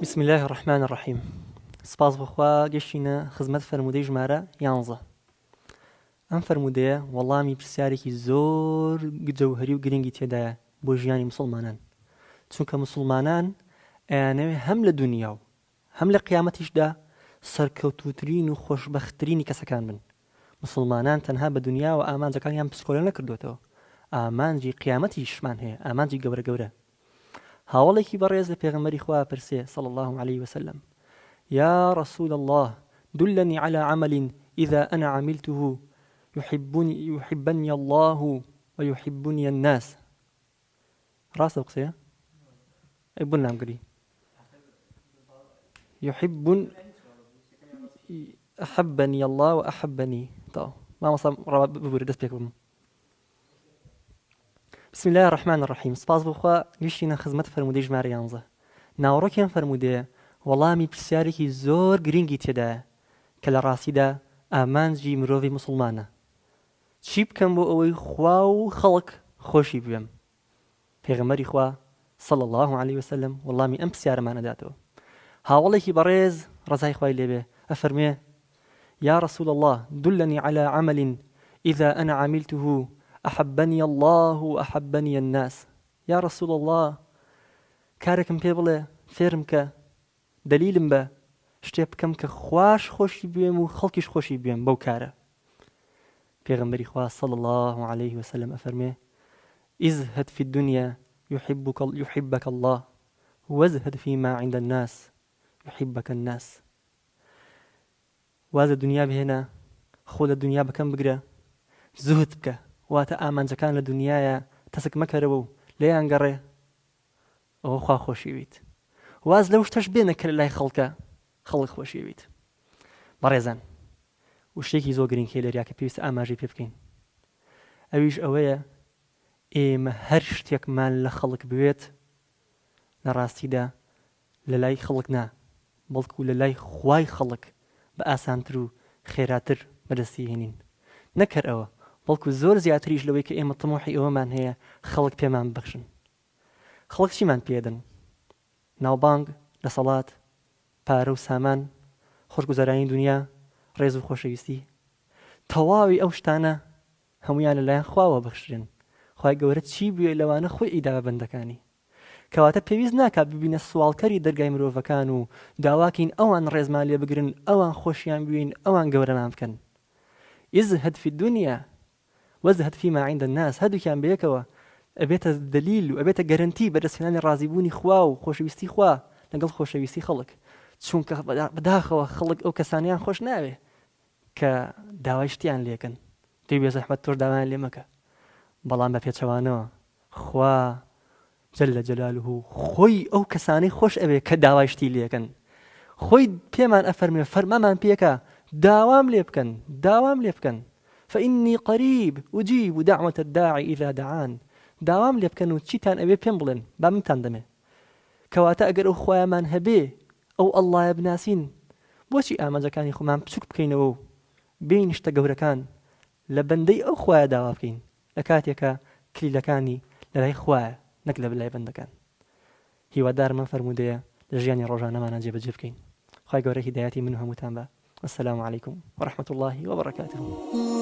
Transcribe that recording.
بسم اللە الرحمن الرحیم سپاس بۆ خوا گەشتینە خزمەت فەرموودەی ژمارە یانزە ئەم فەرموودەیە وەڵامی پرسیارێکی زۆر جەوهەری و گرنگی تێدایە بۆ ژیانی مسوڵمانان چونکە مسوڵمانان ئەیانەوێ هەم لە دونیا و هەم لە قیامەتیشدا سەرکەوتووترین و خۆشبەختترینی کەسەکان بن. موسڵمانان تەنها بە دونیاوە ئامانجەکانیان پسکۆلە نەکردۆتەوە، ئامانجی قیامەتیشمان هەیە، ئامانجی گەورە گەورە. هاوەڵێکی بەڕێز لە پێغەمبەری خوا ئەپرسێ، صلی اللە علیه وسلم، یا رسول اللە دلنی علی عمل اذا انا عملته یحبنی یحبنی اللە و یحبنی الناس. ڕاستە ئەو قسەیە؟ ئەی بۆ نامگری؟ يحب أحبني الله وأحبني تەواو مامۆستا ڕەوا ببورە دەست پێک بم بسم الله الرحمن الرحیم سپاس بۆ خوا گەیشتینە خزمەت فەرموودەی ژمارە یانزە ناوەڕۆکی ئەم فەرموودەیە وەڵامی پرسیارێکی زۆر گرنگی تێدایە کە لە ڕاستیدا ئامانجی مرۆڤی موسڵمانە چی بکەم بۆ ئەوەی خوا و خەڵک خۆشی بوێم؟ پێغەمبەری خوا صلی اللە علیە وسلم وەڵامی ئەم پرسیارەمان ئەداتەوە. هاوەڵێکی بەڕێز ڕەزای خوای لێبێ ئەفەرموێ، یا رسول اللە دلنی علی عمل اذا انا عملته احبنی اللە و احبنی الناس یا رسول اللە کارێکم پێ بڵێ فێرم کە دەلیلم بە شتێ بکەم کە خواش خۆشی بوێم و خەڵکیش خۆشی بوێم بەو کارە. پێغەمبەری خوا صلی اللە علیه وسلم ئەفەرموێ، ازهد فی الدنیا یحبک یحبک اللە وازهد فیما عند الناس یحبک الناس. واز لە دونیا بهێنە، خۆ لە دونیا بەکەم بگرە، زوهد بکە، واتە ئامانجەکان لە دونیایە تەسک مەکەرەوە و لێیان گەڕێ، ئەوە خوا خۆشیویت واز لەو شتەش بێنە کە لەلای خەڵکە خەڵک خۆشیویت بەڕێزان وشتێکی زۆر گرنگ هەیە لێریا کە پێویستە ئاماژەی پێ بکەین ئەویش ئەوەیە ئێمە هەر شتێکمان لە خەڵک بوێت لە ڕاستیدا لە لای خەڵک نا بەڵکو لە لای خوای خەڵک بە ئاسانتر و خێراتر بەدەستی هێنین نەک هەر ئەوە بەڵکو زۆر زیاتریش لەوەی کە ئێمە تموحی ئەوەمان هەیە خەڵک پێمان ببەخشن خەڵک چیمان پێدەن؟ ناوبانگ، دەسەڵات، پارە و سامان، خۆشگوزەرانی دونیا، ڕێز و خۆشەویستی. تەواوی ئەو شتانە هەموویان لەلایەن خواوە بەخشرێن. خوای گەورە چی بوێ لەوانە خۆی ئەیدا بە بەندەکانی. کەواتە پێویست ناکات ببینە سواڵکەری دەرگای مرۆڤەکان و داواکەین ئەوان ڕێزمان لێ بگرن، ئەوان خۆشیان بوێین، ئەوان گەورەمان بکەن. ازهد فی الدنیا وازهد فیما عند الناس هەردووکیان بەیەکەوە ئەبێتە دەلیل و ئەبێتە گەرەنتی بەدەستهێنانی ڕازیبوونی خوا و خۆشەویستی خوا لەگەڵ خۆشەویستی خەڵک چونکە بەداخەوە خەڵک ئەو کەسانیان خۆش ناوێ کە داوای شتیان لێکەن دەی بێزەحمەت تۆش داوایان لێ مەکە بەڵام بە پێچەوانەوە خوا جل جلالە خۆی ئەو کەسانەی خۆش ئەوێ کە داوای شتی لێکەن خۆی پێمان ئەفەرموێ فەرمامان پێکا داوام لێ بکەن داوام لێ بکەن فإنی قریب أجیب دعوة الداعی إذا دعان داوام لێ بکەن و چیتان ئەوێ پێم بڵێن با منتان دەمێ کەواتە ئەگەر ئەو خوایەمان هەبێ ئەو ئەڵڵایە بناسین بۆچی ئامانجەکانی خۆمان بچوک بکەینەوە و بێین شتە گەورەکان لە بەندەی ئەو خوایە داوا بکەین لە کاتێکا کلیلەکانی لەلای خوایە نەک لە لای بەندەکان. هیوادارم ئەم فەرموودەیە لە ژیانی ڕۆژانەمانا جێبەجێ بکەین. خوای گەورە هیدایەتی من و هەمووتان با. والسلام علیکم ورحمة اللە وبرکاته.